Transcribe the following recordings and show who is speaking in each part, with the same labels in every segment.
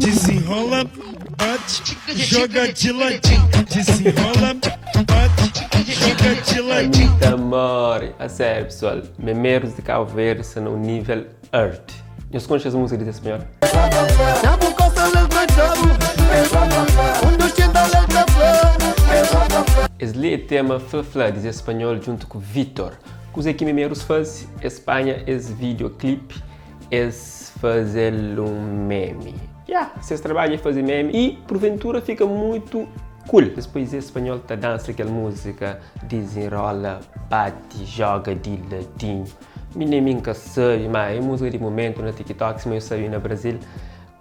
Speaker 1: Desenrola, bate, joga de ladinho. Desenrola, bate, joga de ladinho.
Speaker 2: Ami ta more! A sério pessoal, Memeiros de Cabo Verde sta na um nível hard. Nhos konxe es múzika di Zé Espanhol? Es li é tema Fla Fla di Zé Espanhol djuntu ku Vitor. Kuzê ki Memeiros faze? Es panha es videoclip es faze-l un meme. Ya, ses trabadju é faze meme y purventura fika mutu cool. Después Zé Espanhol ta dansa kel múzika Dizenrola, bate, joga di ladinhu. Mi nen mi N ka sabe, ma é múzika di momentu na TikTok, sima eu sabe na Brasil,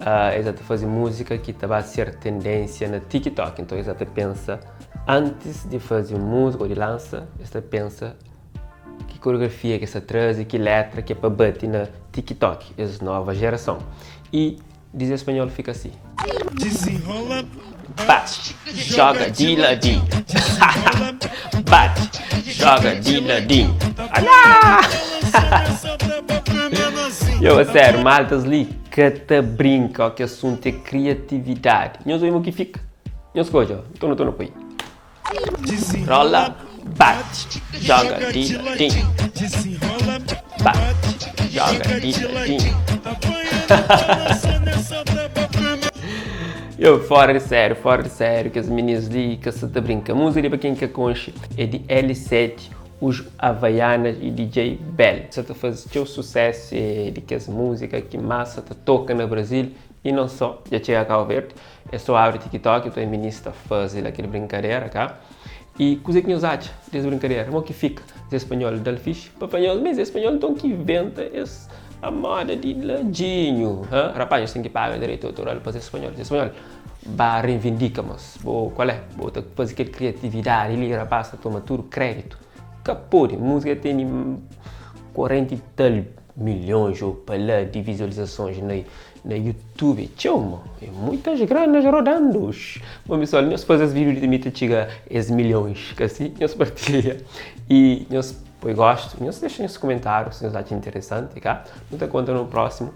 Speaker 2: es ta faze múzika ki ta ba ser tendénsia na TikTok. Nton es ta pensa antis di faze un múzika ô di lansa, es ta pensa ki koreografia ki es ta traze, ki letra ki é pa bate na TikTok, es nova jerason. Y di Zé Espanhol fika si.
Speaker 1: Desenrola,
Speaker 2: Bate, joga di ladinhu. Bate, joga di ladinhu. Alá! Yo, a sério, maltas li ka ta brinka ó ki asuntu é kriatividadi. Nhos obi mo ki fika? Nhos skodje, ó. Nton nu ta nu poi. Rola, bate, joga di ladinhu. Bate, joga di ladinhu. Yo, fora di sério, fora di sério, kes minis li ka sa ta brinka. Múzika li pa ken ka konxe é di L7, Os Havaianas e DJ Bell. Sa ta faze txeu susésu, é di kes múzika ki más sa ta toka na Brasil e non só, dja txega Cabo Verde. É só abri TikTok ta minis ta faze la kel brinkadera ka. E kuze ki nhos atxa des brinkadera? Mo ki fika? Zé Espanhol dal fixi pa fla nhos, ma Zé Espanhol nton ki inventa es a moda di ladinhu ha? Rapaz nhos ten ki paga direito autoral pa Zé Espanhol. Zé Espanhol ba reinvindika mos bo kual é? Bo ta faze kel kriatividadi li rapaz ta toma tudu kreditu? Ka pode, musika tene 40 e tal milhons ou pa la di vizualizasons na Na YouTube txeu mo e muitas granas rodandos. Bom pessoal, nhos faze es vídeo di mi ta txiga es milhões, ka si? Nhos partilha e nhos poi gosto, nhos dexa nhos comentário se nhos atxa interessante, ka? Nu ta conta no próximo.